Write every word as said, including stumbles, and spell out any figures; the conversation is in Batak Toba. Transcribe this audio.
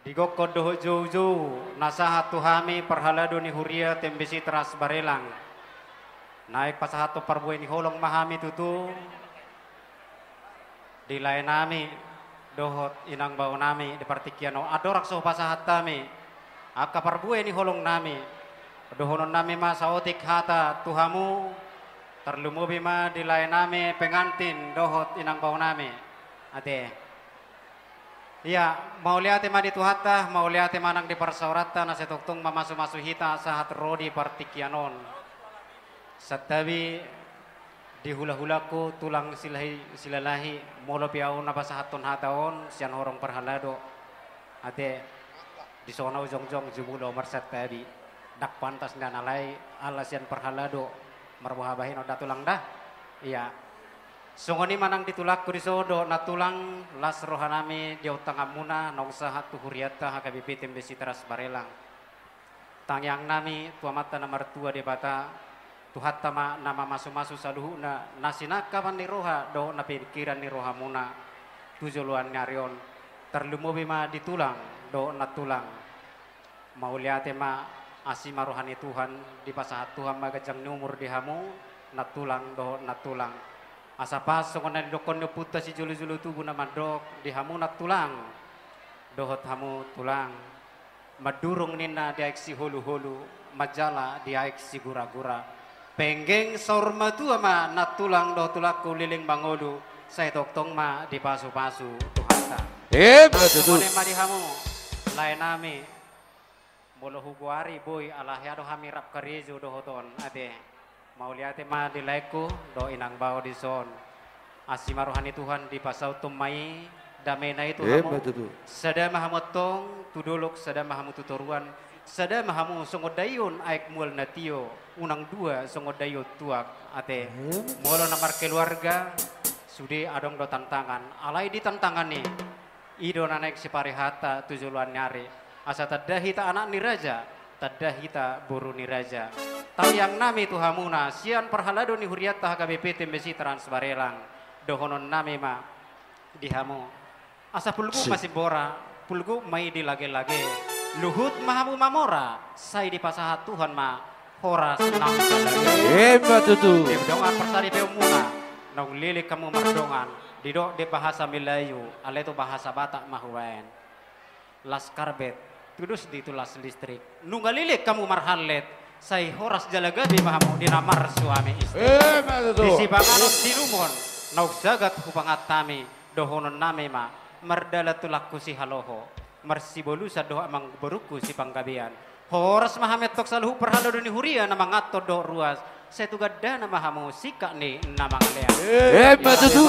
Di gokhon dohot joujou na sahat tu hami parhalado ni huria T M B C Teras Barelang. Naeng pasahathon parbue ni holong ma hami tutu di laenami dohot inang baonami di partingkian on. Andorang so hupasahat hami angka parbue ni holongnami, dohononnami ma saotik hata tu hamu, tarlumobi ma di laenami pengantin dohot inang baonami. Ate. Ia, mauliate ma di Tuhanta, mauliate ma nang di parsaoranta na sai tongtong mamasumasu hita sahat ro di partingkian on. Santabi di hulahulangku, tulang Silahi, Silalahi, molo pe ahu na pasahathon hata on sian horong parhalado. Ate, dison ahu jongjong jumolo marsantabi. Ndang pantas nian, alai ala sian parhalado marboha bahenon da, tulang, da. Ia. Songon i ma nang di tulangku dison dohot nantulang, las rohanami di ontanganmuna naung sahat tu hurianta H K B P T M B C Teras Barelang. Tangiangnami tu Amanta na martua Debata, Tuhanta ma na mamasumasu saluhutna na sinangkapan ni roha dohot na pingkiran ni rohamuna tu joloan ni ari on, tarlumobi ma di tulang dohot nantulang. Mauliate ma, asi ma roha ni Tuhan, dipasahat Tuhan ma ganjang ni umur di hamu nantulang dohot nantulang. Asa pas songon na nidokkon ni ompunta sijolojolo tubu na mandok, di hamu nantulang dohot hamu tulang, mandurung ninna di aek siholuholu, manjala di aek siguragura. Penggeng saur matua ma nantulang dohot tulangku leleng mangolu, sai tongtong ma dipasupasu Tuhanta. Emma tutu. Songon i ma di hamu laenami. Molo hugoari boi, alai hea do hami rap karejo dohot on, ate. Mauliate ma di laengku dohot inang bao dison. Asi ma roha ni Tuhan, dipasauthon ma i dameNa i tu hamu. Emma tutu. Sada ma hamu antong tu dolok, sada ma hamu tu toruan, sada ma hamu songon daion aek mual na tio, unang dua songon daion tuak, ate. Emma. Molo na markeluarga, sude adong do tantangan, alai di tantangan i, i do na naeng siparihata tu joloan ni ari. Asa tanda hita anak ni raja, tanda hita boru ni raja. Tangiangnami tu hamuna sian parhalado ni hurianta H K B P T M B C Teras Barelang, dohononnami ma di hamu. Asa pulguk ma simbora, pulguk ma i di lagelage. Luhut ma hamu mamora, sai dipasahat Tuhan ma horas nang sada. Emma tutu. Di dongan parsaripeonmuna, naung leleng hamu mardongan, didok di bahasa Melayu, alai tu bahasa Batak ma hubaen. Las karbet, tudos di tu las listrik. Nunga leleng hamu marhallet, sai horas jala gabe ma hamu di na marsuami istri. Emma tutu. Di sipanganon sinumon, naung sagat hupangan hami, dohononnami ma, mardalan tulangku sihaloho, marsibolusang dohot amangborungku sipanggabean. Horas ma hami antong saluhut parhalado ni huria na manganhon dohot ruas, sai tu gandana ma hamu singkat ni na mangalean. Emma tutu.